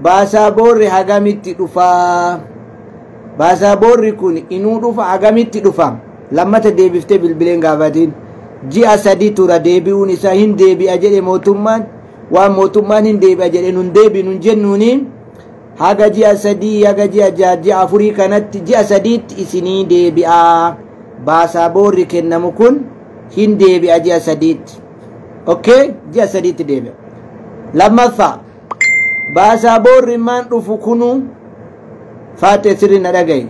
Baasaaboorri hagamitti dhufaa? Baasaaboorri kun inuu dhufa, hagamitti dhufa? Lammata deebiftee bilbileen gaafatiin. Ji'a 3 tura deebi'uun isaa, hin deebi'a jedhe mootummaan. Waan mootummaan hin deebi'a jedhe nun deebi'u nun jennuuni, haga ji'a 3, haga ji'a 6, ji'a 4 kanatti, ji'a 3tti isinii deebi'a. Baasaaboorri kennamu kun hin deebi'a ji'a 3tti. Okay, ji'a 3tti deebi'a. Lammaffaa, baasaaboorri maan dhufu kunu, Faaxee sirri na dhagaye,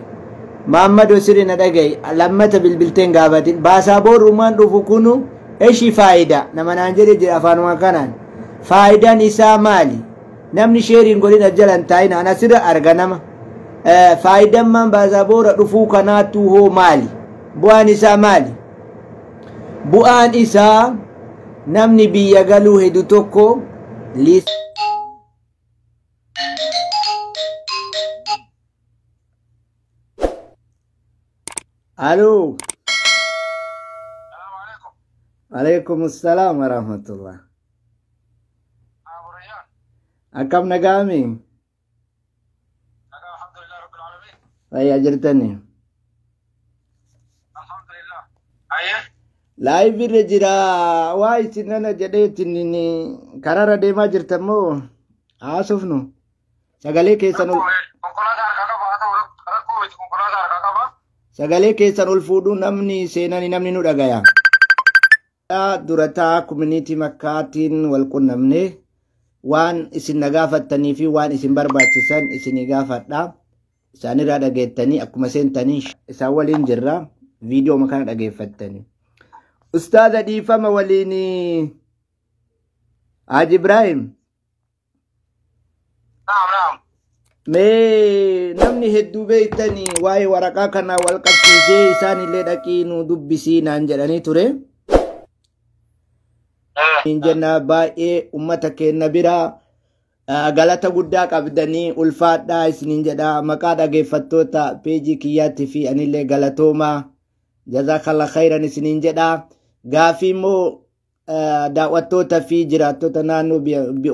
Maammadoo sirri na dhagaye, lammata bilbilteen gaafatin. Baasaaboorrumaan dhufu kunu eshi faayidaa nama naan jedhe jira afaanuma kanaan. Faayidaan isaa maali? Namni sheeriin godhin as jalan taa'in an asirra arga nama. Faayidaan maan baasaaboora dhufuu kanaatu hoo maali? Bu'aan isaa maali? Bu'aan isaa namni biyya galuu hedu tokko liis. Aloo. Alaikum salaam wa rahmatullah. Akkam, nagaami? Fayyaa jirtani? Live irra jira. Waa isin nana jedheetin karaarra deemaa jirtan moo haasofnu? Sagalee keessan ol Konkolaataa harkaa qaba, haa ta'u, rakkoo miti, konkolaataa harkaa qaba. Sagalee keessan ol fuudhuu, namni seenani namni nu dhagaya. Durataa community Makkaatiin wal qunnamne, waan isin na gaafattanii fi waan isin barbaachisan isinii gaafadha. Isaanirraa dhageettanii akkuma seentanii isaan waliin jirra. Viidiyoo kana dhageeffattanii. Ustaaza, dhiifama waliin, Haji Ibrahim. Naam, naam. Mee namni hedduu beektanii waa'ee waraqaa kanaa wal qabsiisee isaan illee dhaqii nu dubbisii naan jedhanii ture. Hin jenna, baay'ee ummata keenya biraa galata guddaa qabdanii, ulfaadhaa isiniin jedha. Maqaa dhageeffattoota peejii kiyyaatti fi anillee galatoomaa, jazakallah khayran isiniin jedha. Gaafii immoo daawwattoota fi jiraattota naannoo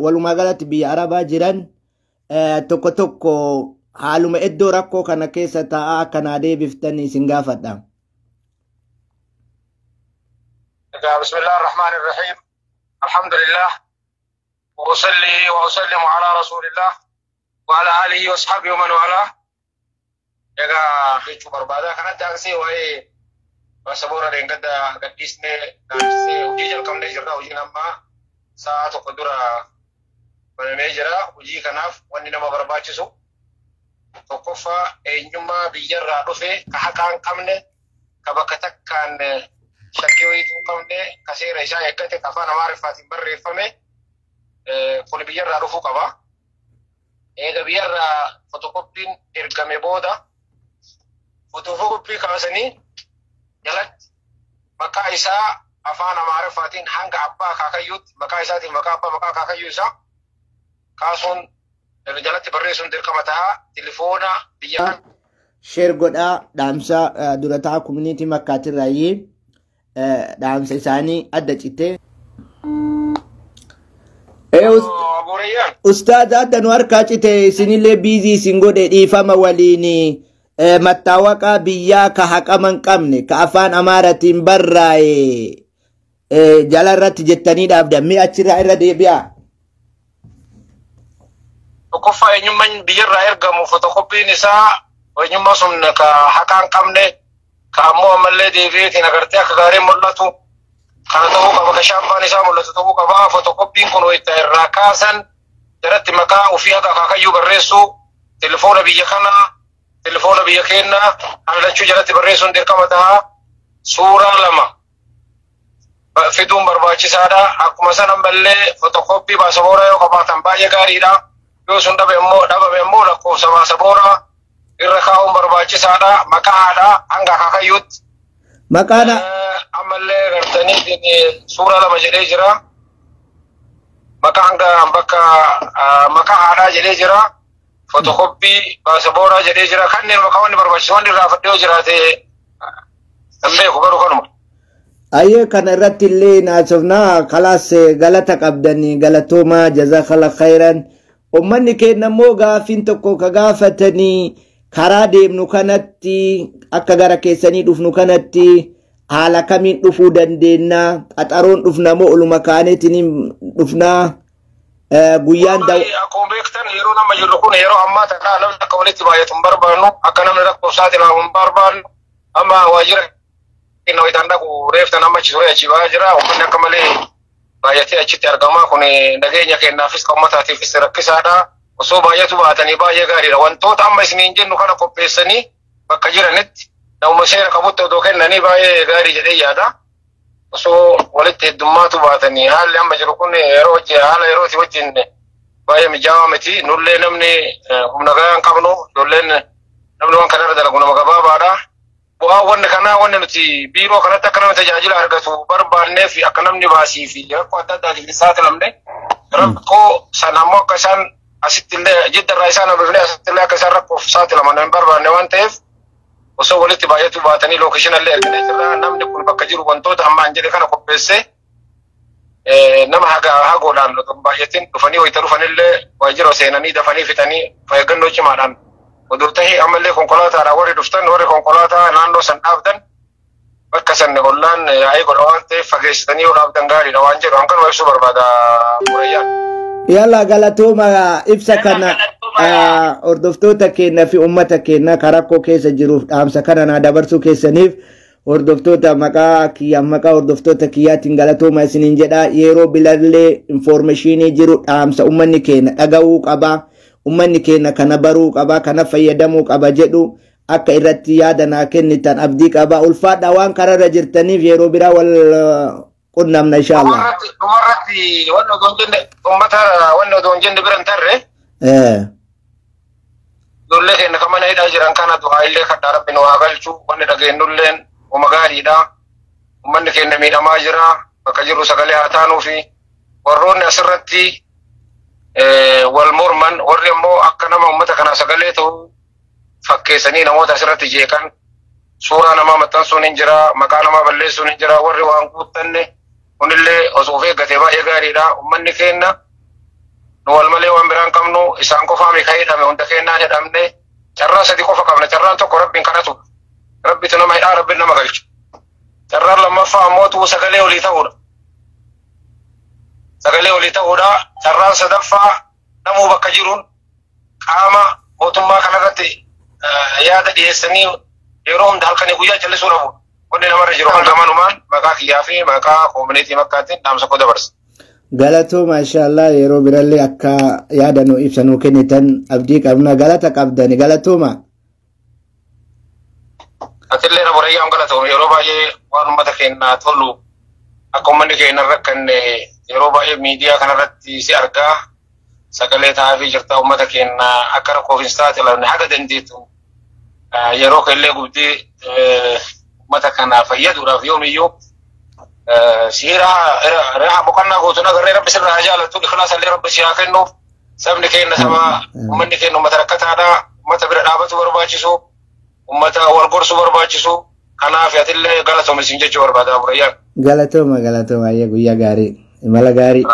walumaa galatti biyya Arabaa jiran tokko tokko haaluma iddoo rakkoo kana keessa taa'aa akkanaa deebiftan isin gaafadha. Egaa, bismillah ar-Rahmaan ar-Rahiim. Alhamdulillah. وأصلي وأسلم على رسول الله وعلى آله وأصحابه ومن والاه. Egaa jechuu barbaada kanatti aansee waa'ee baasaboora dheengadda gadhiisnee laalchisee hojii jalqabnee jirra. Hojiin ammaa sa'a 1 dura banamee jira. Hojii kanaaf wanni nama barbaachisu tokkoffaa eenyummaa biyyarraa dhufe, ka haqaa hin qabne, ka bakka takkaan shakkii wayiituu hin qabne, ka seera isaa eeggate, ka afaan Amaariffaatiin barreeffame kun biyyarraa dhufuu qaba. Eega biyyarraa fotokoppiin ergame booda fotokoppii kaasanii jalatti maqaa isaa afaan Amaariffaatiin hanga abbaa akaakayyuutti, maqaa isaatiin, maqaa abbaa, maqaa akaakayyuu isaa kaasuun jalatti barreessuun dirqama ta'a. Tilifoona biyya Share godhaa. Dhaamsa durataa community Makkaatirraayyee dhaamsa isaanii adda cittee. Abuurayyaan. Ustaaza, adda nu harkaa cite, isinillee busy isin godhe, dhiifama waliin. Mattaawaqaa biyyaa ka haqama hin qabne, ka afaan Amaaratiin barraa'e jala irratti jettanii dhaabdan, mi achirraa irra deebi'a. Tokkoffaa eenyummaan biyyarraa ergamu fotokoppiin isaa eenyummaa sun ka haqaa hin qabne, ka ammoo ammallee deebi'eetiin agartee akka gaariin mul'atu kana ta'uu qaba, ka shaampaan isaa mul'atu ta'uu qaba. Fotokoppiin kun wayita irraa kaasan jalatti maqaa ofii haqa akaakayyuu barreessuu, telefoona biyya kanaa, telefoona biyya keenyaa kana lachuu jalatti barreessuun dirqama ta'a. Suuraa lama fiduun barbaachisaadha. Akkuma sana ammallee fotokoppii baasabooraa yoo qabaatan baay'ee gaariidha. Yoo sun dhabe immoo, dhabame immoo, lakkoofsa baasabooraa irra kaa'uun barbaachisaadha. Maqaa haadhaa hanga akaakayyuutti. Maqaan Ammallee gartanii suuraa lama jedhee jira. Maqaa hanga bakka maqaa haadhaa jedhee jira. Fotokoppii baasabooraa jedhee jira. Kanneen maqaa wanni barbaachisu wanni irraa fadhee yoo jiraate hin beeku, garuu kanuma. Ayyee, kana irratti illee naasofnaa. Kalaas, galata qabdanii, galatoomaa, jazakallah khairan. Uummanni keenya immoo gaaffiin tokko ka gaafatanii karaa deemnu kanatti akka gara keessanii dhufnu kanatti haala kamiin dhufuu dandeenya? Qaxaroon dhufna moo oluma kaaneetiin dhufnaa? Guyyaan Akkuma beektan, yeroo nama jirru kun, yeroo ammaa kana namni akka walitti baay'atu hin barbaannu, akka namni rakkoo saaxilamu hin barbaannu. Amma waajjira keenya wayitaan dhaqu reeftan amma achi ture achi ba'aa jira. Uummanni akka malee baay'atee achitti argama. Kun nageenya keenyaafis kan uummataatiifis rakkisaadha. Osoo baay'atu baatanii baay'ee gaariidha. Wantoota amma isiniin jennu kana qopheessanii bakka jiranitti namuma seera qabutti odoo kennanii baay'ee gaarii jedhee yaada. Osoo walitti heddummaatu baatanii, haalli amma jiru kun yeroo haala yerooti wajjin baay'ee mijaawaa miti. Nullee namni humna gahaa hin qabnu, ijoolleen namni waan kanarra dalagu nama gabaabaadha. Bu'aan wanni kanaa, wanni nuti biiroo kanatti akka namni tajaajila argatu barbaannee fi akka namni baasii fi rakkoo adda addaatiif hin saaxilamne, rakkoo sana ammoo akka isaan asitti illee jiddarraa isaan hambifnee asitti illee akka isaan rakkoof saaxilaman hin barbaanne waan ta'eef, osoo walitti baay'atu baatanii. Location illee erginee jirra. Namni kun bakka jiru wantoota ammaan jedhe kana qopheessee nama haga hagoodhaan otoo hin baay'atin dhufanii, wayita dhufanillee waajjira seenanii dafanii fixanii eeggannoo cimaadhaan oduu ta'e. Ammallee konkolaataadhaan warri dhuftan, warri konkolaataa naannoo san dhaabdan, bakka san ollaan yaa'ii godha waan ta'eef fageessitanii yoo dhaabdan gaariidha waan jedhu hankanuma ibsuu barbaada Burayyaan. Yalla, galatooma. Ibsa kana hordoftoota keenya fi uummata keenya karaa keessa jiruuf dhaamsa kana naa dabarsuu keessaniif hordoftoota maqaa kiyyaa, maqaa hordoftoota kiyyaatiin galatooma isiniin jedha. Yeroo bilallee information jiru dhaamsa uummanni keenya dhaga'uu qaba, uummanni keenya kana baruu qaba, kana fayyadamuu qaba jedhu akka irratti yaada naa kennitan abdii qaba. Ulfaadha waan kararra jirtaniif. Yeroo biraa wal qunnamna inshallah. Dhumarratti wanni odoo hin jenne, uummata wanni odoo hin jenne bira hin tarre, ijoollee keenya kan mana hidhaa jiran kana du'aa illee kadhaa Rabbi nu haa galchu. Wanni dhageenyulleen uma gaariidha. Uummanni keenya miidhamaa jira. Bakka jirru sagalee haa taanuu fi warroonni asirratti wal morman, warri immoo akka nama uummata kanaa sagalee ta'u fakkeessanii namoota asirratti jeeqan, suuraa namaa maxxansuun hin jira, maqaa namaa balleessuun hin jira, warri waan guuttanne kunillee osoo of eeggatee baay'ee gaariidha. Uummanni keenya nu wal malee waan biraan qabnu, isaan qofaa miti hidhame, hunda keenyaan hidhamne. Carraa sadi qofa qabna. Carraan tokko Rabbiin kadhatu. Rabbitu nama hidhaa, Rabbiin nama galchu. Carraan lammaffaa ammoo sagalee olii ta'uudha. Sagalee olii ta'uudha. Carraan sadaffaa namuu bakka jiruun qaama mootummaa kanarratti yaada dhiyeessanii yeroo hunda halkanii guyyaa callisuu dhabu. Wanni namarra jiru hangamanumaan maqaa kiyyaa fi maqaa community Makkaatiin dhaamsa koo dabarsa. Galatooma, inshallah yeroo birallee akka yaada nu ibsa nuu kennitan abdii qabna. Galata qabdani, galatooma. Atillee na Borayyaan galatooma. Yeroo baay'ee waan uummata keenyaa tolu, akka uummanni keenya rakkanne yeroo baay'ee miidiyaa kanarratti si argaa, sagalee taa'aafii jirta. Uummata keenya akka rakkoof hin saaxilamne haga dandeettu yeroo kellee gubdee uummata kana fayyaduudhaaf yoomiyyuu siira raha boqonnaa gootu nagarree. Rabbi sirraa haa jaalattu, ikhlaasa illee Rabbi si haa kennu. Sabni keenya saba, uummanni keenya uummata rakkataadha. Uummata bira dhaabatu barbaachisu, uummata wal gorsuu barbaachisu. Kanaaf atillee galatooma isin jechuu barbaada, Burayyaan. Galatooma, galatooma. Ayyee, guyyaa gaarii, imala gaarii.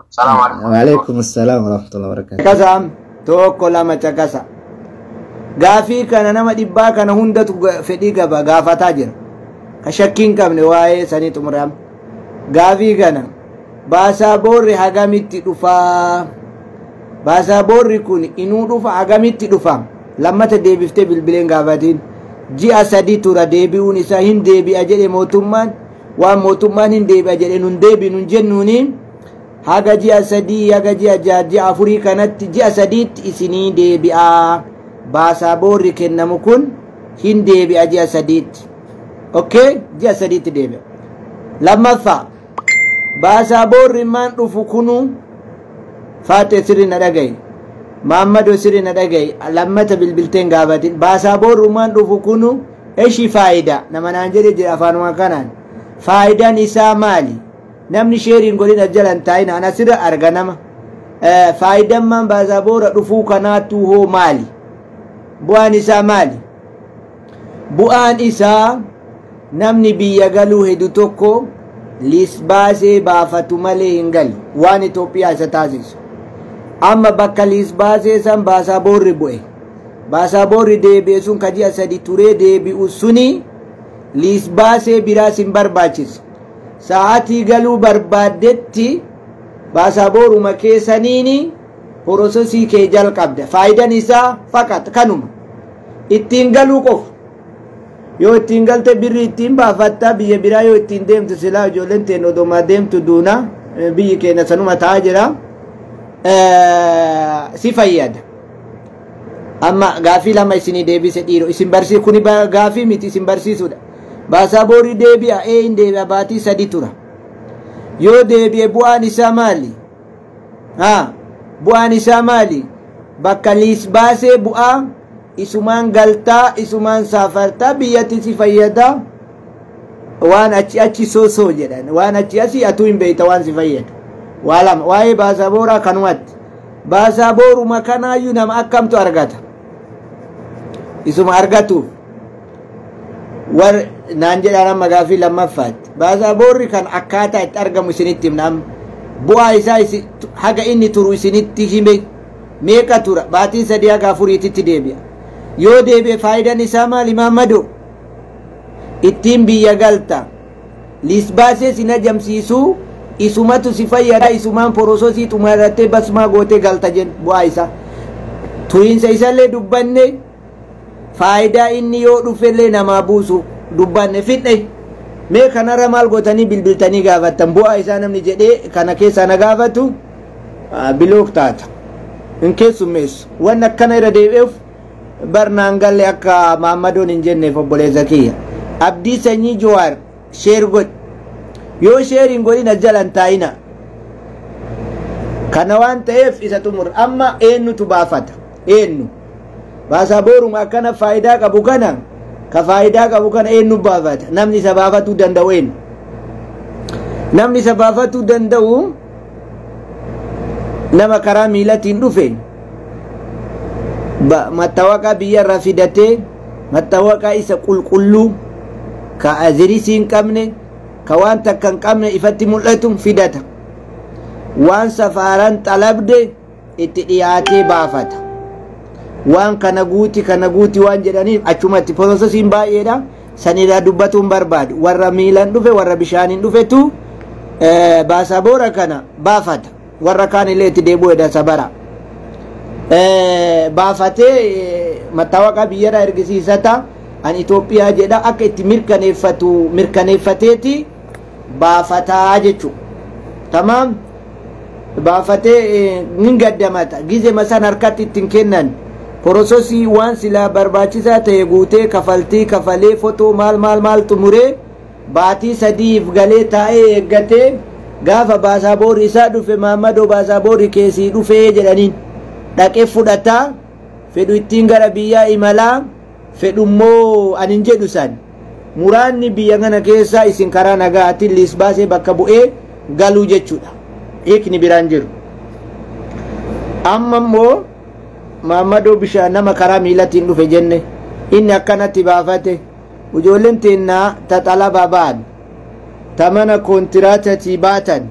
Salaamu alaikum. Waalaikum salaam warahmatullahi wabarakatuh. Caqasa tokko lama caqasa. Gaafii kana nama dhibbaa kana hundatu fedhii qaba, gaafataa jira. Ka shakkii hin qabne waa'ee sanii xumuraam. Gaafii kana, baasaboorri hagamitti dhufaa? Baasaboorri kun inuu dhufa, hagamitti dhufa? Lammata deebiftee bilbileen gaafatiin. Ji'a 3 tura deebi'uun isaa, hin deebi'a jedhe mootummaan. Waan mootummaan hin deebi'a jedhe nun deebinu hin jennuuni. Haga ji'a 3, haga ji'a 6, ji'a 4 kanatti, ji'a 3tti isinii deebi'a. Baasaboorri kennamu kun hin deebi'a ji'a 3tti. Okay? Ji'a 3tti deebi'a. Lammaffaa, baasaboorri maan dhufu kunu, faaxee sirri na dhagaye. Maammadoo sirri na dhagaye. Lammata bilbilteen gaafatin. Baasaboorri maan dhufu kunu eshi faayidaa nama naan jedhe jira afaanuma kanaan. Faayidaan isaa maali? Namni share iin godhin as jalan taa'in ana sirra arga nama. Faayidaan maan baasaboora dhufuu kanaatu hoo maali? Bu'aan isaa maali? Bu'aan isaa namni biyya galuu hedu tokko liis baasee baafatu malee hin galu. Waan Itoophiyaa isa taasisu. Amma bakka liisbaasee san baasaboorri bu'e. Baasaboorri deebi'e sun ka ji'a 3 turee deebi'u suni liisbaasee biraas hin barbaachisu. Sa'aatii galuu barbaaddetti baasabooruma keessaniini porososii kee jalqabda. Faayidaan isaa faqat kanuma. Ittiin galuu qofa. Yoo ittiin galte birri ittiin baafatta, biyya biraa yoo ittiin deemtu silaa ijoolleen teen odomaa deemtu duuna, biyyi keenya sanuma ta'aa jira. Si fayyada. Amma gaafii 2 isinii deebise dhiiroo isin barsiisu kuni gaafii miti isin barsiisudha. Baasaaboorii deebi'a ee hin deebi'a baatii 3 tura. Yoo deebi'e bu'aan isaa maali? Bu'aan isaa maali? Bakka liisbaasee bu'aa isumaan galtaa isumaan saafartaa biyyatti si fayyada. Waan achi achi soosoo jedhan waan achi asii atuu hin beekta waan si fayyadu. Waa lama waa'ee baasabooraa kanumatti. Baasabooruma kanaayyuu nama akkamtu argata? Isuma argatuuf. War naan jedhaan amma gaafii lammaffaatti. Baasaboorri kan akkaataa itti argamu isinitti himna amma. Bu'aa isaa haga inni turu isinitti hime meeqa tura? Baatii 3 haga 4tti deebi'a. Yoo deebi'e faayidaan isaa maali Maammadoo? Ittiin biyya galta. Liisbaasee sin ajamsiisuu isumatu si fayyada isumaan porososii xumurattee basmaa gootee galta jennu bu'aa isaa. Turiinsa isallee dubbanne faayidaa inni yoo dhufellee namaa buusu dubbanne fidhe. Mee kanarra maal gootanii bilbiltanii gaafattan bu'aa isaa namni jedhee kana keessaa na gaafatu bilook taata. Hin keessummeessu. Wanni akkana irra deebi'uuf barnaan galle akka Maammadoon hin jenneef obboleessa kiyya. Abdii Sanyii Jawaar sheer godhi. Yoo sheer hin godhin as jalan taa'ina. Kana waan ta'eef isa xumur. Amma eenyutu baafata? Eenyu? Baasabooruma akkana faayidaa qabu kana ka faayidaa qabu kana eenyu baafata? Namni isa baafatuu danda'u eenyu? Namni isa baafatuu danda'u nama karaa miilatiin dhufe mattawaqaa biyyarraa fidatee mattawaqaa isa qulqulluu ka azirisii hin qabne ka waan takka hin qabne ifatti mul'atu fidata. Waan safaaraan xalabde itti dhiyaatee baafata. Waan kana guuti kana guuti waan jedhaniif achumatti porososiin baay'eedha. Sanirraa dubbatuun barbaadu. Warra miilaan dhufe warra bishaaniin dhufetu baasaboora kana baafata. Warra kaan illee itti deebi'uudha sabara. Baafatee mattawaqaa biyyarraa ergisiisata. An Itoophiyaa jedha akka itti mirkaneeffatu mirkaneeffateeti baafataa jechuudha. Tamaam baafatee ni gaddamata. Gizema san harkatti ittiin kennan. Porososii waan silaa barbaachisaa ta'e guutee kafaltii kafalee fotoo maal maal maal xumuree baatii 3 galee taa'ee eeggatee gaafa baasaboorri isaa dhufe Maammadoo baasaboorri keessii dhufee jedhaniin dhaqee fudhataa fedhu ittiin gara biyyaa imalaa fedhummoo ani hin jedhu san muraanni biyya kana keessaa isin karaa nagaatiin liisbaasee bakka bu'ee galuu jechuudha. Hiikni biraan jiru. Amma immoo Maammadoo bishaan nama karaa miilatiin dhufe jenne inni akkanatti baafate ijoolleen teennaa ta xalaba ba'an ta mana kontiraatatii baatan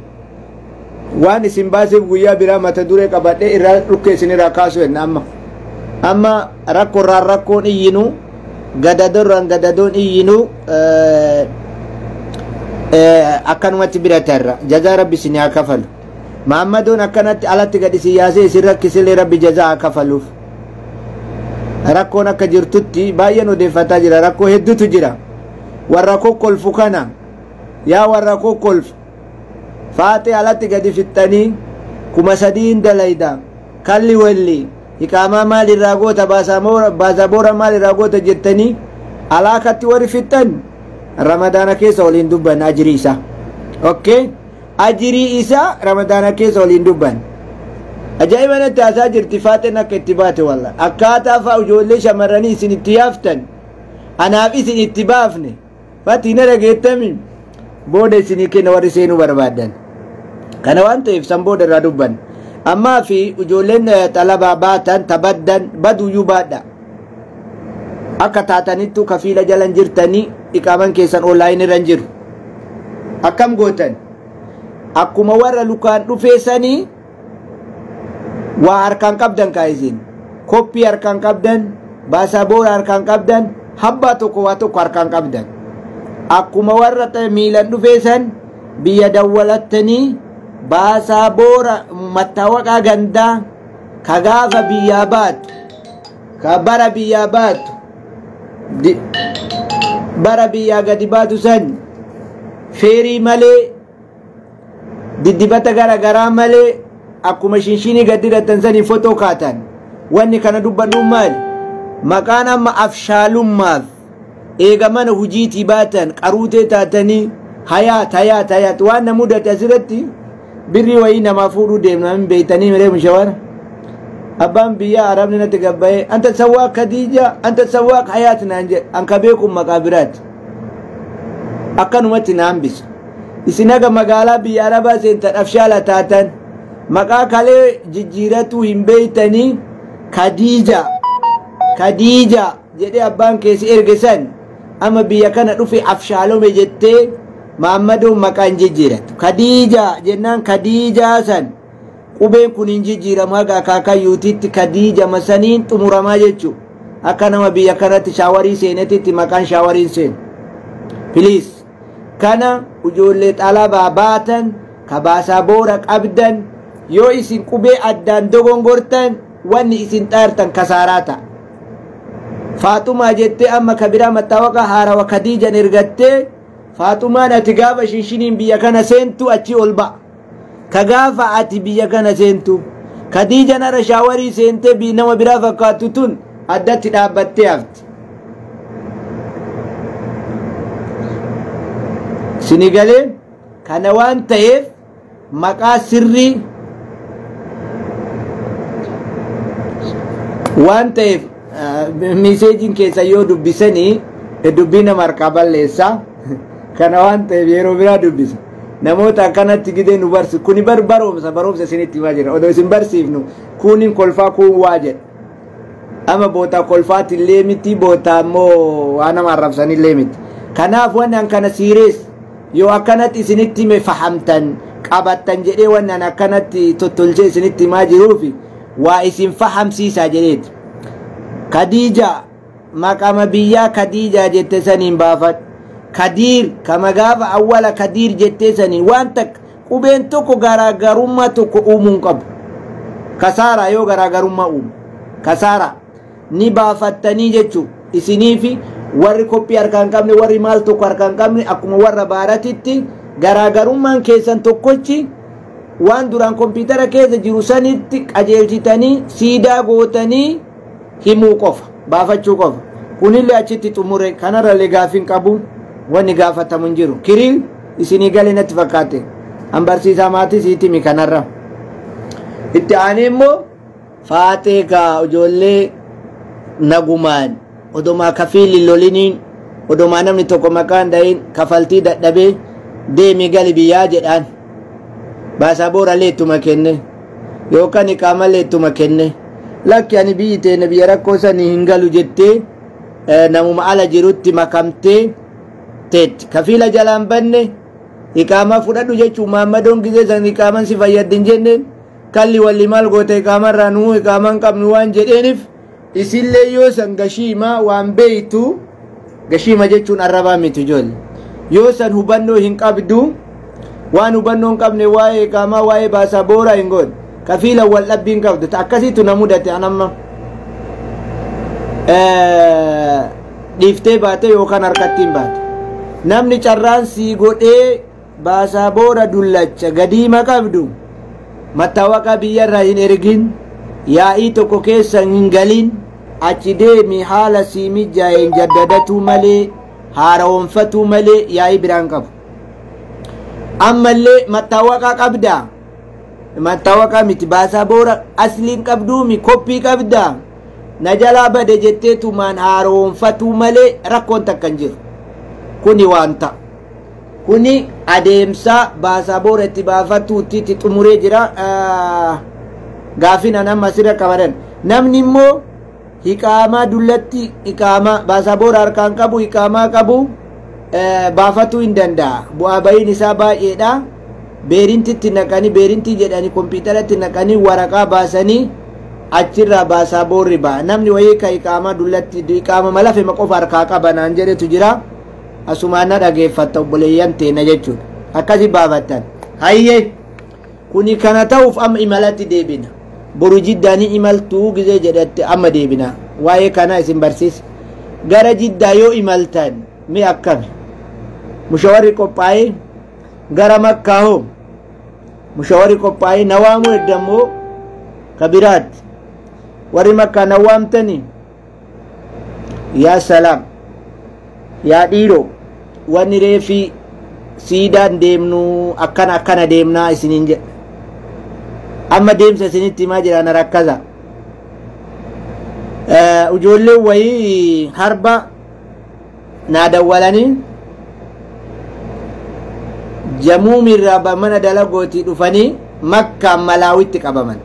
waan isin baaseef guyyaa biraa mata duree qabadhee irraa dhukkee isinirraa kaasu jenna amma. Amma rakkoorraan rakkoon iyyinu gadadoorraan gadadoon iyyinu akkanumatti bira tarra jazaa rabbi isin haa kafalu. Maammadoon akkanatti alatti gad isin yaasee isin rakkisillee rabbi jazaa haa kafaluuf. Rakkoon akka jirtutti baay'een odeeffataa jira. Rakkoo hedduutu jira. Warra kokkolfu kana yaa warra kokkolfu faaxee alatti gadi fixxanii 3000 dalayda kalli walli iqaamaa maal irraa goota baasaboora maal irraa goota jettanii alaakatti warri fixxan ramadaana keessa waliin dubban ajirii isaa. Okay? Ajirii isaa ramadaana keessa waliin dubban. Ajaa'iba natti haasaa jirti faaxeen akka itti baate walla. Akkaataa fa'a ijoollee shamarranii isin itti yaaftan anaaf isin itti baafne fatii na dhageettami booda isinii kenna warri seenuu barbaadan. Kana waan ta'eef san booda irraa dubban. Ammaa fi ijoolleen xalabaa baatan tabaddan baduyyuu baadha. Akka taatanittu kafiila jalan jirtanii iqaaman keessan onlaayin irra hin jiru. Akkam gootan? Akkuma warra lukaan dhufeessanii Waa harkaan qabdan kaa isin. Koppii harkaan qabdan, baasaboora harkaan qabdan, habbaa tokko waa tokko harkaan qabdan. Akkuma warra miilan dhufee san biyya dawwalattanii baasaboora mattaawaqaa gandaa ka gaafa biyyaa baatu, ka bara biyyaa baatu, bara biyyaa gadi baatu san feerii malee, diddibata gara garaa malee, akkuma shinshinii gadi hidhatan sanii fotoo kaatan. Wanni kana dubbadhuun maali? Maqaan amma afshaalummaaf eega mana hujiitii baatan qaruutee taatanii hayaat hayaat hayaat waan na mudate asirratti birrii wayii namaa fuudhuu deemna hin beeytanii miree mushawara. Abbaan biyyaa arabni natti gabbayee, anta sawwaaq Khadiija, anta sawwaaq hayaat naan jedhe. An ka beekuun maqaa biraati. Akkanumatti na hambisa. Isin haga magaalaa biyya arabaa seentan afshaala taatan, maqaa kalee jijjiiratuu hin beeytanii. Khadiija Khadiija jedhee abbaan keessi erge san amma biyya kana dhufe afshaalome jettee Maammadoon maqaa hin jijjiiratu. Khadiija jennaan Khadiijaa san qubeen kun hin jijjiiramu haga akaakayyuutitti Khadiija masaniin xumuramaa jechuudha. Akka nama biyya kanatti shaawarii seenetitti maqaan shaawariin seenu. Please, kana ijoollee xalabaa baatan ka baasaboora qabdan, yoo isin qubee addaan dogongortan wanni isin xaartan kasaaraa ta'a. Faaxumaa jettee amma ka biraa mattaawaqa haarawa Khadiijan ergattee, Faaxumaan ati gaafa shinshiniin biyya kana seentu achi ol ba'a. Ka gaafa ati biyya kana seentu Khadiijan hara shaawarii seentee nama biraa fakkaattu tun addatti dhaabbattee hafti. Sini galee kana waan ta'eef maqaa sirrii waan ta'eef miseejiin keessa yoo dubbisanii dubbii nama harkaa balleessaa. Kana waan ta'eef yeroo biraa dubbisa. Namoota akkanatti gidee nu barsiisu. Kuni bar baroomsa baroomsa isinitti himaa jira. Odoo isin barsiifnu kunin kolfaa kuun waa jedha. Amma bootaa kolfaatti illee miti, bootaa immoo waan nama arrabsanillee miti. Kanaaf wanni an kana siirees yoo akkanatti isinitti hime fahamtan qabattan jedhee wanni an akkanatti tottolchee isinitti himaa jiruufi waa isin fahamsiisaa jedheeti. Khadiija maqama biyyaa Khadiija jette saniin baafadhu. Kadiir kama gaafa awwala Kadiir jettee saniin waan takka qubeen tokko garaagarummaa tokko uumuu hin qabu. Kasaaraa yoo garaagarummaa uumu. Kasaaraa ni baafattanii jechuudha. Isiniifi warri koppii harkaa hin qabne, warri maal tokko harkaa hin qabne, akkuma warra baaratitti garaagarummaan keessan tokkochi waan duraan kompiitara keessa jiru sanitti qajeelchitanii siidaa gootanii himuu qofa, baafachuu qofa. Kunillee achitti xumure. Kanarrallee gaaffiin qabu, wanni gaafatamu hin jiru. Kiriil isinii galee natti fakkaate. An barsiisaa maatii siitimi kanarra. Itti aanee immoo faaxee kaa ijoollee nagumaan odomaa kafiilli loliniin, odomaa namni tokko maqaan dhahin kafaltii dadhabee deemi gali biyyaa jedhaan. Baasaboorallee ittuma kenne yookaan iqaamallee ittuma kenne, lakki ani biyyi teenya biyya rakkoo sanii hin galu jettee namuma ala jirutti makamtee teetti. Kafiila jalaan banne iqaamaa fudhadhu jechuun maammadoon gisee san iqaaman si fayyaddi hin jenneen, kalli walli maal goote iqaamarraa nuu iqaaman qabnu waan jedheeniif isillee yoo san gashiima waan beeytu, gashiima jechuun arrabaa miti ijoollee, yoo san hubannoo hin qabdu, waan hubannoo hin qabne waa'ee iqaamaa waa'ee baasaa booraa hin goone, kafiila wal dhabbii hin qabdu. Akkasiitu na mudate. Anamma dhiiftee baate yookaan harkatti hin baate, namni carraan sii godhee baasaa boora dullacha gadiima qabdu mattaawaqa biyyarraa hin ergin, yaa'ii tokko keessa hin galin, achi deemi haala sii mijaa'een jaddadatuu malee, haarawoonfatuu malee yaa'ii biraan qabu. Ammallee mattaawaqa qabdaa, mattaawaqa miti, baasaa boora asliin qabduumi koppii qabdaa na jalaa bade jettee tumaan haarawoonfatuu malee rakkoon takka hin jiru. Kuni waan ta'a. Kuni adeemsa baasaa boora itti baafatuutti itti xumuree jira. Gaafin an amma asirra qabadan. Namni immoo hiqaamaa dullatti hiqaamaa baasaa boora harkaan qabu hiqaamaa qabu baafatuu hin danda'a. Bu'aa bahiin isaa baay'eedha. Beerintitti naqanii, beerintii jedhanii kompiitaratti naqanii waraqaa baasanii achirraa baasaaboorri ba'a. Namni wayii ka iqaamaa dullatti iqaama malafema qofa harkaa qaba naan jedhetu jira. Asumaan na dhageeffatta obboleeyyan teena jechuudha. Akkasi baafattan. Hayyee kuni kana ta'uuf amma imalatti deebina. Boru Jiddaanii imaltuu gizee jedhatte amma deebina. Waa'ee kana isin barsiisa. Gara Jiddaa yoo imaltan mi akkami? Mushawarri qophaa'ee gara Makkaa hoo? Mushawarri qophaa'ee na waamuu edda immoo ka biraatti. Warri Makkaa na waamtanii? Yaa salaam! Yaa dhiiroo, wanni reefii siidaan deemnu akkana akkana deemnaa isiniin jedha. Amma deemsa isinitti himaa jira, na rakkasa. Ijoolleen wayii harba naa dawwalanii Jamuumirraa mana dalagootii dhufanii Makkaan Malaawitti qabaman.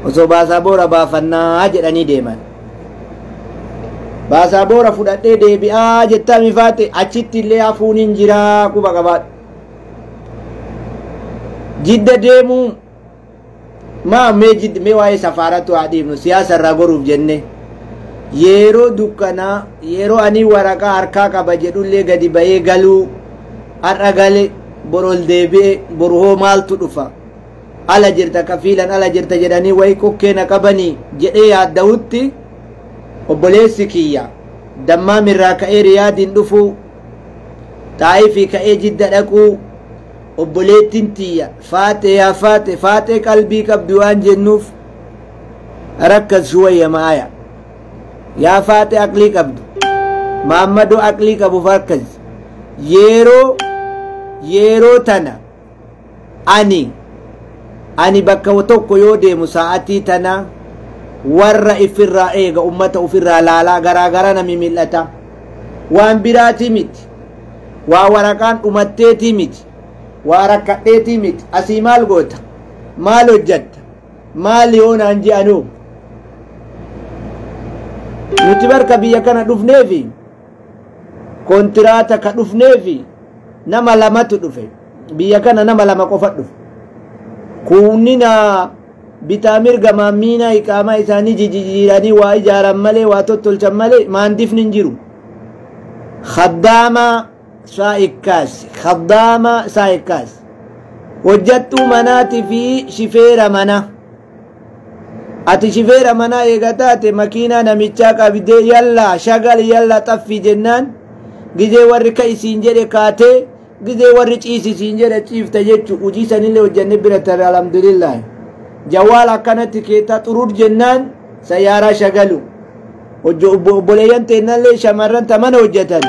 Osoo baasaboora baafannaa jedhanii deeman. Baasaboora fudhadhee deebi'aa jettaa mifaate, achitti illee hafuun hin jiraa, quba qabaadhu. Jidda deemuu maa mee jidda mee waa'ee safaaratu haa dhiifnu, siyaasa irraa goruuf jenne. Yeroo dukkanaa, yeroo ani waraqaa harkaa qaba jedhullee gadi ba'ee galuu, har'a gale, bor ol deebi'e, boru hoo maaltu dhufa, ala jirta, kafiilan ala jirta jedhanii wayii kokkee na qabanii jedhee yaadda'utti, obboleessi kiyya Dammaamirraa ka'ee Riyaadiin dhufuu, Xaayifii ka'ee Jidda dhaquu, obboleettiin tiyya Faaxee, yaa Faaxe, Faaxee qalbii qabdi waan jennuuf, rakkas shuwayya ma'aya. Yaa Faaxee aqlii qabdu, Maammadoo aqlii qabuuf akkas yeroo tana ani bakka tokko yoo deemu sa'atii tana warra ifirraa eega, ummata ofirraa laalaa garaa gara nami mil'ata. Waan biraatii miti, waa waraqaan dhumatteetii miti, waa rakkadheetii miti. Asii maal goota, maal hojjatta, maal yoo naan je'anuu, nuti barka biyya kana dhufneefi kontiraata ka dhufneefi nama lamatu dhufe. Biyya kana nama lama qofa dhufe. Kunnina bitaa mirga maammiinaa iqaamaa isaanii jijjiiranii waa ijaaran malee, waa tottolchan malee, maandifni hin jiru. Khaddaama saa'ikkaas, khaddaama saa'ikkaas, hojjattuu manaatii fi shifeera mana. Ati shifeera manaa eega taate, makiinaa namichaa qabdee yallaa shagal, yallaa xaffii jennaan, gizee warri ka isiin jedhe kaatee, gizee warri ciisisiin jedhe ciifta jechuu. Hojii sanillee hojjannee bira tare, alhamdulillah. Jawaal akkanatti keettaa xurur jennaan sayyaaraa shagalu. Obboleeyyan teennallee shamarran ta mana hojjetan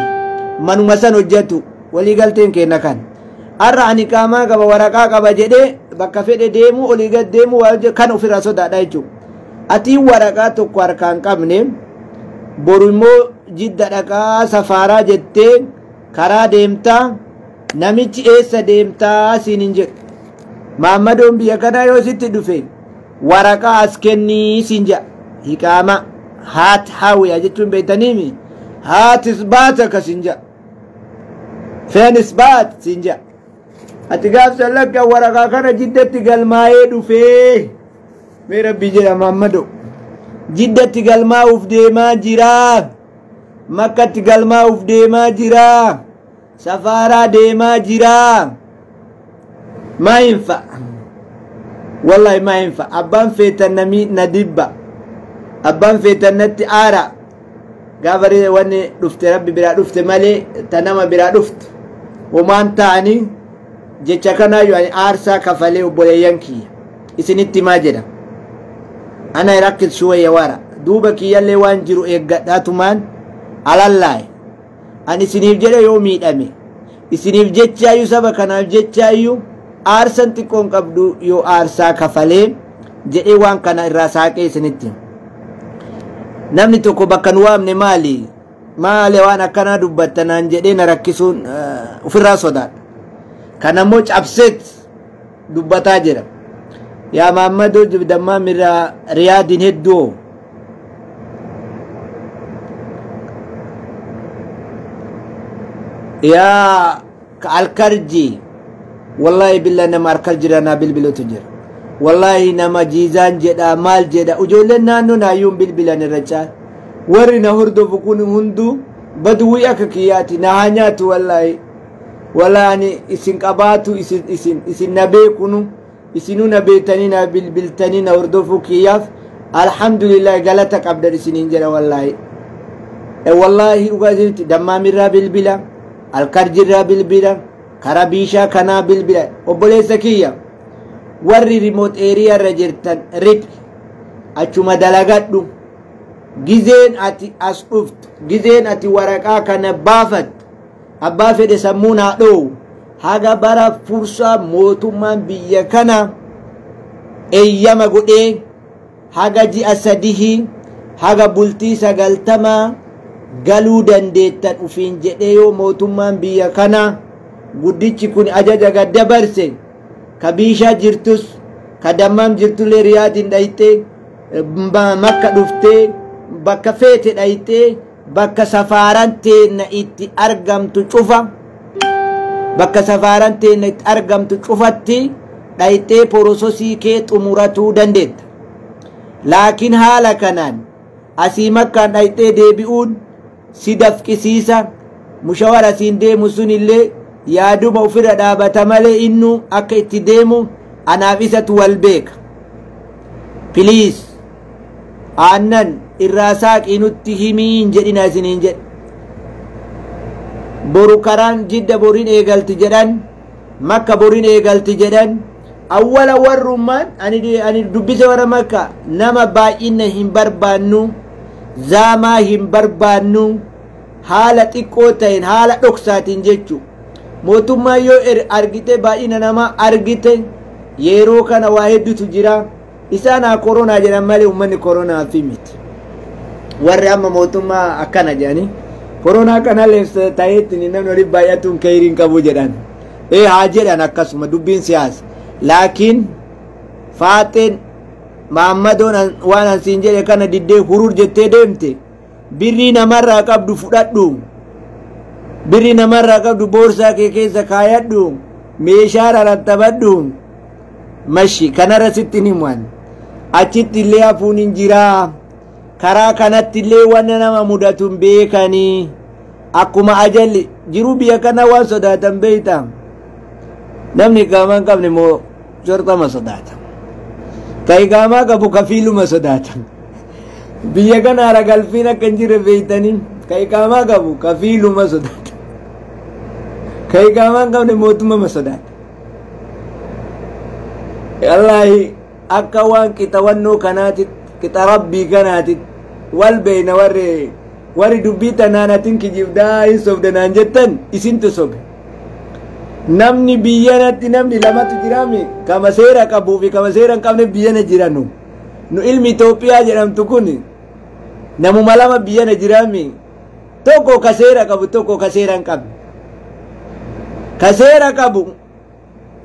manuma san hojjetu. Waliigalteen kenna kan har'a ani qaamaa qaba, waraqaa qaba jedhee bakka fedhe deemuu, olii gad deemuu kan ofirraa sodaadha jechuudha. Atiin waraqaa tokko harkaan qabne, boru immoo Jidda dhaqaa safaaraa jettee karaa deemtaa, namichi eessa deemtaa siin hin jedhu. Maammadoon biyya kanaa yoo sitti dhufe waraqaa as kennii siin jedha. Hiqaama haat haawiya jechuun beektaniimi, haatis baata ka siin jedha. Feenis baat siin jedha. Ati gaafsa lakka waraqaa kana Jiddatti galmaa'ee dhufee, mee rabbii jedha, Maammadoo, Jiddatti galmaa'uuf deemaa jiraa, Makkatti galmaa'uuf deemaa jiraa, safaaraa deemaa jiraa. Maa hinfa, wallahi maa hinfa. Abbaan feetan nami na dibba, abbaan feetan natti aara. Gaafa wanni dhufte rabbi biraa dhufte malee ta nama biraa dhuftu homaan ta'anii jecha kanaayyuu ani aarsaa kafalee obboleeyyan kiyya isinitti himaa jedha. Ana rakkisuu wayya wara duuba kiyyallee waan jiru eeggadhaatumaan alallaaye. Ani isiniif jedhe yoo miidhame, isiniif jechaayyuu, saba kanaaf jechaayyuu aarsan xiqqoon qabdu yoo aarsaa kafalee jedhee waan kana irraa saaqee isinitti. Namni tokko bakka nu waamne maali maali waan akkanaa dubbatta naan jedhee na rakkisuun ofirraa sodaadha. Kanammoo cabseet dubbataa jira. Yaa Maammadoo, dammaa mirraa Riyaadiin hedduu. Yaa Alkarji. Wallaahi billaa, nama harkal jira naa bilbilutu jira. Wallaahi nama Jiizaan jedha, maal jedha, ijoolleen naannoo naayyuun bilbilan irra caala. Warri na hordofu kun hunduu baduwwii akka kiyyaati na haa nyaatu. Wallaahi, wallaahi, ani isin qabaatu, isin isin isin na beekunu, isinuu na beektanii na bilbiltanii na hordofuu kiyyaaf alhamdulillah, galata qabdan isiniin jedha. Wallaahi, wallaahi, dhugaa isinitti, Dammaamirraa bilbila, Alkarjirraa bilbila, karaa biishaa kanaa bilbila. Obboleessa kiyya, warri remote area irra jirtan, riphi achuma dalagadhu. Gizeen ati as dhuftu, gizeen ati waraqaa kana baafattu, abbaa fedhe sammuun haa dhowu, haga bara fursaa mootummaan biyya kana eeyyama godhee haga ji'a 3, haga bultii 90 galuu dandeettan ufiin jedhee, yoo mootummaan biyya kana guddichi kun ajaja gad dabarse, ka biishaa jirtus ka Dammaam jirtullee Riyaadiin dhayxee, Makka dhuftee, bakka feete dhayxee, bakka safaaran teenna itti argamtu cufa, bakka safaaran teenna itti argamtu cufatti dhayxee processii kee xumuratuu dandeetta. Laakiin haala kanaan asii Makkaan dhayxee deebi'uun si dafqisiisa. Mushawara siin deemu sun illee yaaduma ofirra dhaabata malee innu akka itti deemu anaaf isatu wal beeka. Please, aannan irraa saaqii nutti himiin jedhina isiniin jedhe. Boru karaan Jidda boriin eegalti jedhan, Makka boriin eegalti jedhan. Awwala warrummaan ani dubbise warra Makka, nama baay'ina hin barbaannu, zaamaa hin barbaannu, haala xiqqoo ta'een, haala dhoksaatiin jechu. Mootummaan yoo argite, baay'ina namaa argite, yeroo kana waa hedduutu jira. Isaan haa koronaa jedhan malee uummanni koronaa fi miti. Warri amma mootummaa akkana jedhanii, koronaa kana ta'eetti namni waliin baay'atuun keeyriin qabu jedhan. Ee, haa jedhan, akkasuma dubbiin siyaasa. Laakiin Faaxeen Maammadoon waan ansiin jedhe kana diddee hurur jettee deemte, birrii namarraa qabdu fudhadhu, birrii namarraa qabdu boorsaa kee keessa kaayadhu, meeshaa rarattabadhu, mashi kanarra sitti himan. Achitti illee hafuun hin jiraa. Karaa kanatti illee wanna nama mudatu hin beekanii. Akkuma ajalli jiruu biyya kana waan sodaatan beeyta. Namni qaamaa hin qabne moo shorxama sodaata, ka iqaamaa qabu kafiiluma sodaata. Biyya kana hara galfiin akka hin jirre beeytanii, ka iqaamaa qabu kafiiluma sodaata, ka iqaamaa hin qabne mootummaa sodaata. Wallaahi, akka waan qixawannoo kanaatitti, qixa rabbii kanaatitti wal beeyna. Warri dubbii tanaan atin kijibdaa, hin sobde naan jettan, isintu sobe. Namni biyyanatti namni lamatu jiraami, kama seera qabuu fi kama seera hin qabne biyyana jiranu. Nu ilmi Itoophiyaa jedhamtu kun namuma lama biyyana jiraami, tokko ka seera qabu, tokko ka seera hin qabne. Ka seera qabu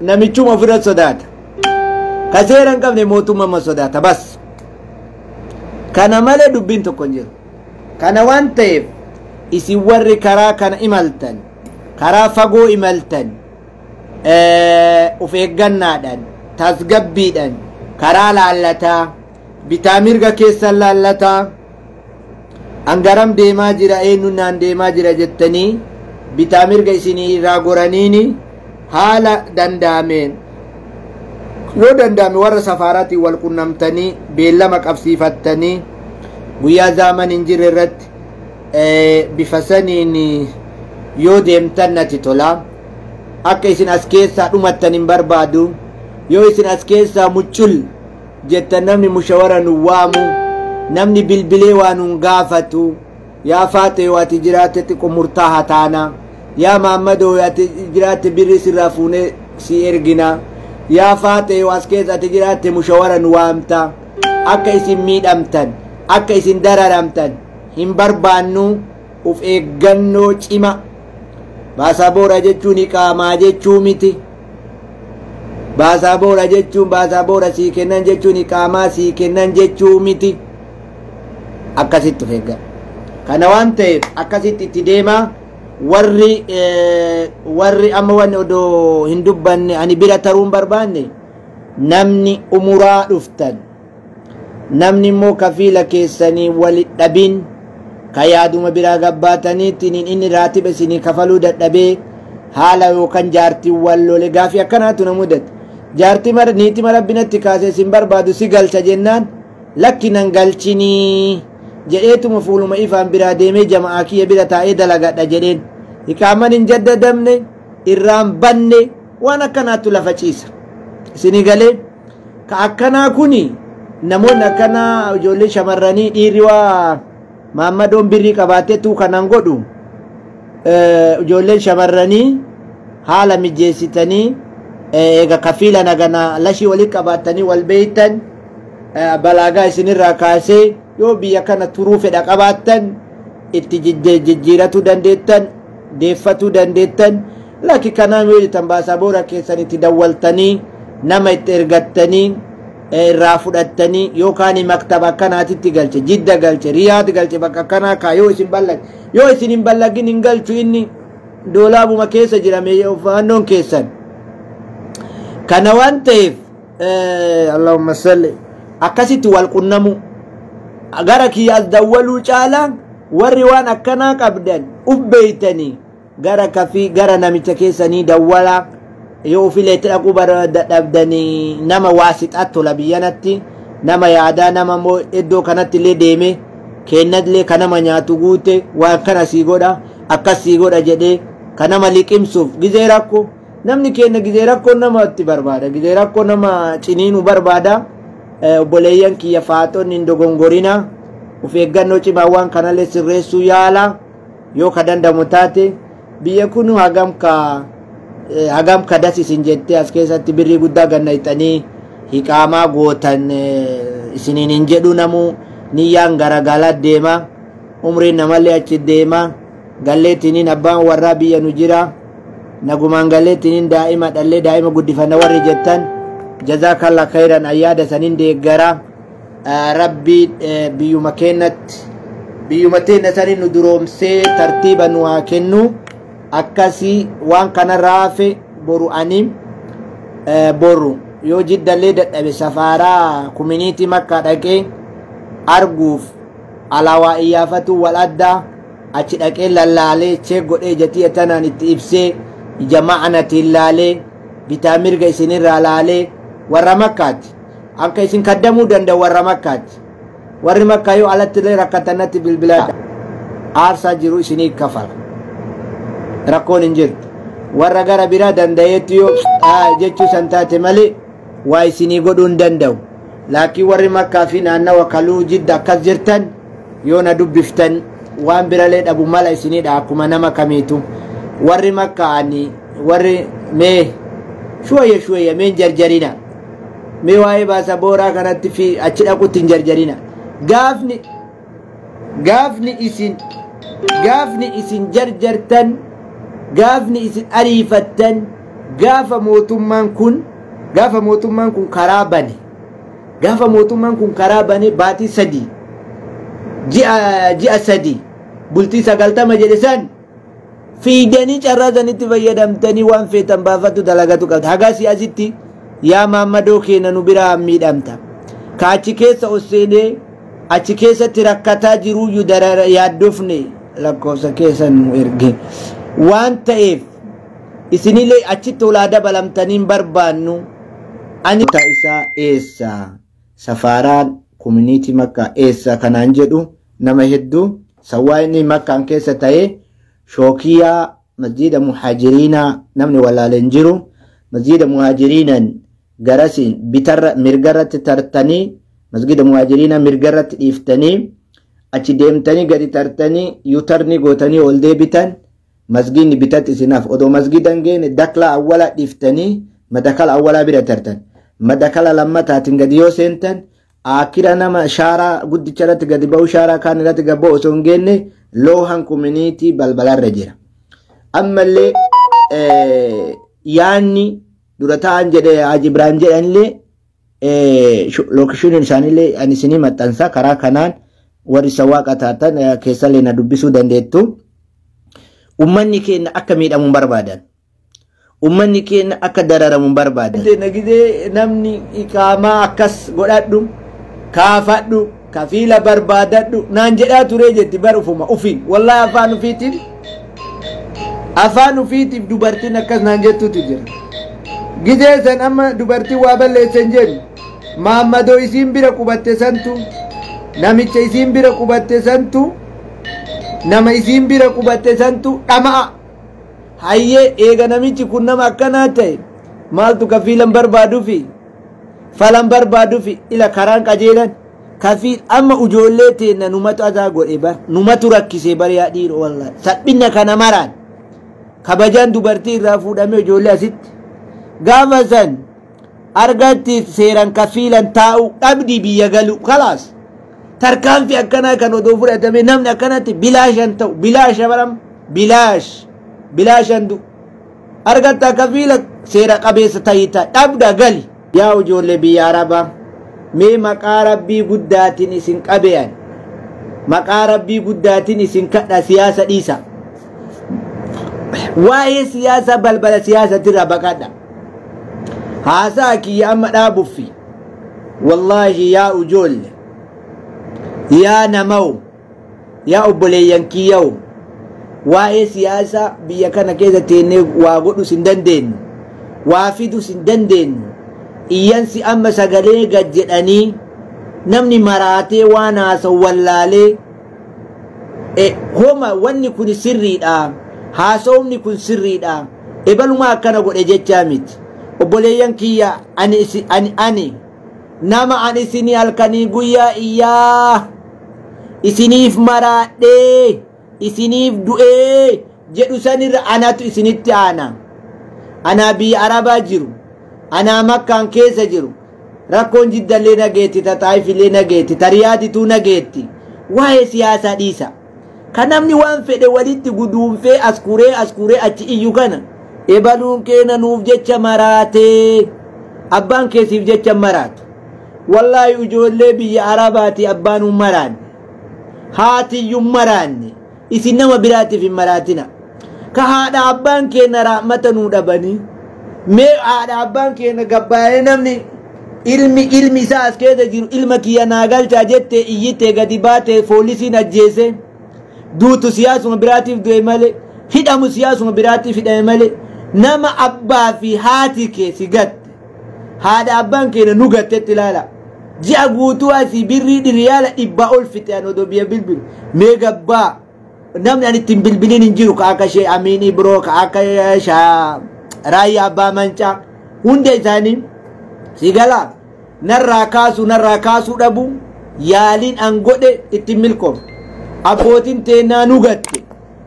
namichuma ofirra sodaata, ka seera hin qabne mootummaa sodaata. Bas, kana malee dubbiin tokko hin jiru. Kana waan ta'eef, isin warri karaa kana imaltan, karaa fagoo imaltan, of eeggannaadhaan, tasgabbiidhaan karaa laallataa, bitaa mirga keessan laallataa, hangaram deemaa jira, eenyu naan deemaa jira jettanii bitaa mirga isinii irraa goraniini, haala danda'ameen, yoo danda'ame warra safaaraatiin wal qunnamtanii beellama qabsiifattanii, guyyaa zaaman hin jirre irratti bifa saniin yoo deemtan natti tola. Akka isin as keessaa dhumattan hin barbaadu. Yoo isin as keessaa muccul jettan, namni mushawara nu waamu, namni bilbilee waa nun gaafatu, yaa Faaxee yoo ati jiraatte xiqqo murtaaha taana, yaa Maammadoo yoo ati jiraatte birri sirraa fuunee si ergina, yaa Faaxee yoo as keessa ati jiraatte mushawara nu waamta. Akka isin miidhamtan, akka isin dararamtan hin barbaannu. Uf eeggannoo cima. Baasaboora jechuun iqaamaa jechuu miti. Baasaboora jechuun, baasaboora sii kennan jechuun iqaamaa sii kennan jechuu miti. Akkasitti of eeggadha. Kana waan ta'eef akkasitti itti deemaa. Warri warri amma wanni odoo hin dubbanne ani bira taruu hin barbaanne, namni umuraa dhuftan, namni immoo kafiila keessanii wali dhabin, ka yaaduma biraa gabbaataniitiin inni raatiba isinii kafaluu dadhabee haala yookaan jaartiin wal lole, gaafii akkanaatu na mudate. Jaartii mara niitima rabbinatti kaasee isin barbaadu si galcha jennaan, lakki nan galchinii jedheetuma fuuluma ifaan biraa deemee jama'aa kiyya bira taa'ee dalagadha jedheen. Iqaaman hin jaddadamne, irraan banne, waan akkanaatu lafa ciisa. Isinii galee ka akkanaa kuni, namoonni akkanaa ijoollee shamarranii, dhiirri waa maammadoon birrii qabaateetu kanan godhu, ijoolleen shamarranii haala mijeessitanii eega kafiila nagana lashii walitti qabaatanii wal beeytan, balaagaa isinirraa kaasee yoo biyya kana turuu fedha qabaattan itti jijjiiratuu dandeettan, deeffatuu dandeettan. Lakki kanaan yoo jettan baasaboora keessan itti dawwaltanii, nama itti ergattanii irraa fudhattanii, yookaan maktaba akkanaatitti galche, Jidda galche, Riyaad galche, bakka akkanaa kaa yoo isin ballag, yoo isin hin ballagin hin galchu. Inni doolaabuma keessa jira fannoon keessan. Kana waan ta'eef, allahumma salli, akkasitti wal qunnamu gara kiyyaas dawwaluu caalaa, warri waan akkanaa qabdan ufbeeytanii gara kafii gara namicha keessanii dawwalaa. Yoo ofiilee itti dhaquu dadhabdanii, nama waasixaa tola biyyanatti, nama yaadaa, nama immoo iddoo kanatti illee deeme kennallee ka nama nyaatu guute, waan kana sii godha, akkas sii godha jedhee ka nama liqimsuuf. Gizee rakkoo namni kenna, gizee rakkoo nama itti barbaada, gizee rakkoo nama ciniinuu barbaada. Obboleeyyan kiyya faaxonni hin dogongorina, of eeggannoo cimaa waan kanallee sirreessuu yaala yoo ka dandamu taate. Biyya kun hagam ka das isin jettee as keessatti birrii guddaa gannayxanii hiqaamaa gootan isiniin hin jedhu. Namuu niyyaan garagala deema, umriin namallee achi deema. Galleettiniin abbaan warraa biyya nu jira, nagumaan galleettiniin daa'ima dhallee daa'ima guddifanna warri jettan, jazaakalla khayran, ayyaada sanin deeggara. Rabbi biyyuma keenyatti, biyyuma teenya sanin nu duroomsee tartiiba nu haa kennu. Akkasii waan kanarraa hafe boru ani boru yoo Jiddallee dadhabe safaaraa kuminiitii Makkaa dhaqee arguuf alaawaa iyyaafatu wal addaa achi dhaqee lallaalee check godhee jatii tanaan itti ibsee, ija ma'anatiin laalee, bitaa mirga isinirraa laalee, warra Makkaati akka isin kaddamuu danda'u. Warra Makkaati, warri Makkaa yoo alatti illee rakkatanatti bilbilaa aarsaa jiru isinii kafala, rakkoon hin jirtu. Warra gara biraa danda'eetu yoo jechuu san taate malee waa isinii godhuu hin danda'u. Laakiin warri Makkaa fi naannawa kaluu Jidda akkas jirtan yoo na dubbiftan waan biralee dhabu mala isiniidha akkuma nama kamiitu. Warri Makkaa ani warri mee shuwayya shuwayya mee hin jarjarina, mee waa'ee baasa booraa kanatti fi achi dhaqutti hin jarjarina. Gaafni isin jarjartan, gaafni isin ariifattan, gaafa mootummaan kun karaa bane, gaafa mootummaan kun karaa bane baatii 3, ji'a 3, bultii 90 jedhe san fiiganii carraa sanitti fayyadamtanii waan feetan baafatu dalagatu qabda. Hagasii asitti yaa maammadoo keenya nu biraa miidhamta. Ka achi keessa ol seenee achi keessatti rakkataa jiruyyuu darara yaaddofne lakkoofsa keessa nu erge waan ta'eef, isinillee achitti olaa dabalamtanii hin barbaannu. Ani isaa eessa safaaraan community Makkaa eessa kanaan jedhu nama hedduu sawwaa inni Makkaan keessa ta'ee Shookiyaa masjiida Muhaajiriinaa namni walaaleen jiru, masjiida Muhaajiriinan garasiin bitarra mirgarratti tartanii, masjiida Muhaajiriinaa mirgarratti dhiiftanii, achi deemtanii gadi tartanii, U-turn gootanii ol deebitan, masgiidni bitatti isinaaf. Odoo masgiida hin geene daklaa awwalaa dhiiftanii madakala awwalaa bira tartan, madakala lammataatiin gadi yoo seentan, akira nama shaaraa guddicha irratti gadi ba'u, shaaraa kaan irratti gad ba'u osoo hin geenne loohan community balbalarra jira. Ammallee yaanni dura ta'an jedhe Haji Ibrahim jedhanillee location isaaniillee ani isinii maxxansa. Karaa kanaan warri sawaaqa taatan keessallee na dubbisuu dandeettu. Ummanni keenya akka miidhamu hin barbaadan. Ummanni keenya akka dararamu hin barbaadan. Gizee namni iqaamaa akkas godhadhu, kaafadhu, kafiila barbaadadhu naan jedhaa turee jetti bar ufuma ufiin. Wallaahi afaan ufiitiin afaan ufiitiif dubartiin akkas naan jettutu jira. Gizee san amma dubartiin waa balleessan jedhu maammadoo isiin bira qubatte santu, namicha isiin bira qubatte santu, nama isiin bira qubatte santu dhama'a. Hayyee eega namichi kun nama akkanaa ta'e maaltu kafiilan barbaaduufi falan barbaaduufi ila karaan qajeelan kafiil amma ijoollee teenna numatu azaa godhe bar, numatu rakkisee bar. Yaa dhiiroo, wallaahi salphina kana maraan kabajaan dubartii irraa fuudhamee ijoollee asitti gaafa san argatti seeran kafiilan taa'u dhabdii biyya galu kalaas. Tarkaanfii akkanaa kan odoo fudhatame namni akkanatti bilaashan ta'u, bilaasha baram, bilaash bilaashan du argatta. Kafiila seera qabeessa ta'iita dhabda gali. Yaa ijoollee biyya arabaa, mee maqaa rabbii guddaatiin isin qabeyan, maqaa rabbii guddaatiin isin kadha, siyaasa dhiisa. Waa'ee siyaasa balbala siyaasatirraa baqadha. Haasaa kiyya amma dhaabuffi, wallaahi yaa ijoolle, yaa namaw, yaa obboleeyyan kiyyaw, waa'ee siyaasaa biyya kana keessa teennee waa godhus hin dandeenyu, waa fidus hin dandeenyu. Iyyansi amma sagalee gad jedhanii namni maraatee waan haasa'u wallaalee homa wanni kun sirriidha, haasa'umni kun sirriidha, ebaluma akkana godhe jechaa miti. Obboleeyyan kiyya, ani nama an isinii halkanii guyyaa iyyaa isiniif maraadhee isiniif du'ee jedhu sanirra anatu isinitti aana. Anaa biyya arabaa jiru, anaa makkaan keessa jiru, rakkoon jiddallee nageetti, taxaayifillee nageetti, tariyaadituu nageetti. Waa'ee siyaasaa dhiisa. Ka namni waan fedhe walitti guduunfee as kuree as kuree achi iyyu kana ebaluun keena nuuf jecha maraatee, abbaan keessiif jecha maraatu. Wallaahi ijoollee biyya arabaati, abbaan hin maraanne, haatiyyuu maraanne, isin nama biraatiif hin maraatina. Ka haadha abbaan keenya rahmata nuu dhabanii, mee haadha abbaan keenya gabbaa'ee namni ilmi isaa as keessa jiru ilma kiyya naa galchaa jettee iyyitee gadi baatee poolisiin ajjeese, duutu siyaasuma biraatiif du'e malee, hidhamu siyaasuma biraatiif hidhame malee, nama abbaa fi haati kee si gatte, haadha abbaan keenya nu gattetti ilaala. Ji'a guutuu asii birrii riyaala 100 ol fixe an odoo biyya bilbilu. Mee gabbaa namni ani ittiin bilbiliin hin jiru, ka akka shee Amiin Ibroo, ka akka Raayyaa Abbaa Mancaa, hunda isaanii si galaa narraa kaasuu dhabu yaaliin an godhe ittiin milkoofne. Abbootiin teennaa nu gatte.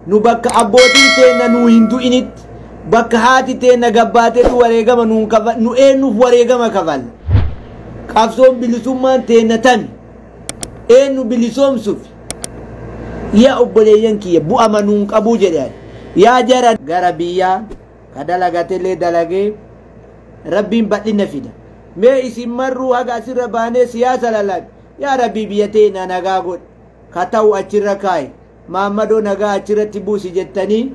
Nu bakka abbootiin teenna nu hin du'initti, bakka haati teenna gabbaateetu wareegama nuun kafa, nu eenyuuf wareegama kafalla? Qabsoon bilisummaan teenna tami? Eenyu bilisoomsuuf? Yaa obboleeyyan kiyya, bu'ama nuun qabuu jedhan. Yaa jara gara biyyaa ka dalagatellee dalagee rabbiin bal'ina fida. Mee isin marruu haga asirra baanee siyaasa lalaan, yaa rabbii biyya teenya nagaa godhe, ka ta'u achirra kaaye, maammadoo nagaa achirratti buusi jettanii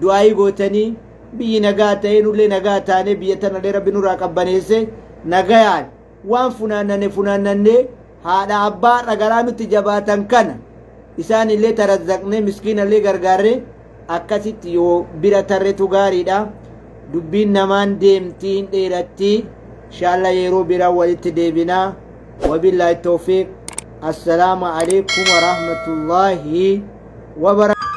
du'aayii gootanii, biyyi nagaa ta'ee nullee nagaa taanee biyya tanallee rabbi nurraa qabbaneesse, nagayaan waan funaannane funaannannee haadha abbaa dhagaraa nutti jabaatan kana isaan illee tarazzaqnee miskiinallee gargaarree akkasitti yoo bira tarretu gaariidha. Dubbiin namaan deemtii hin dheeratti. Inshaalla yeroo biraa walitti deebinaa. Wabillaahi tawfiiq. Assalaamu alaikum warahmatullaahi wabarakatuh.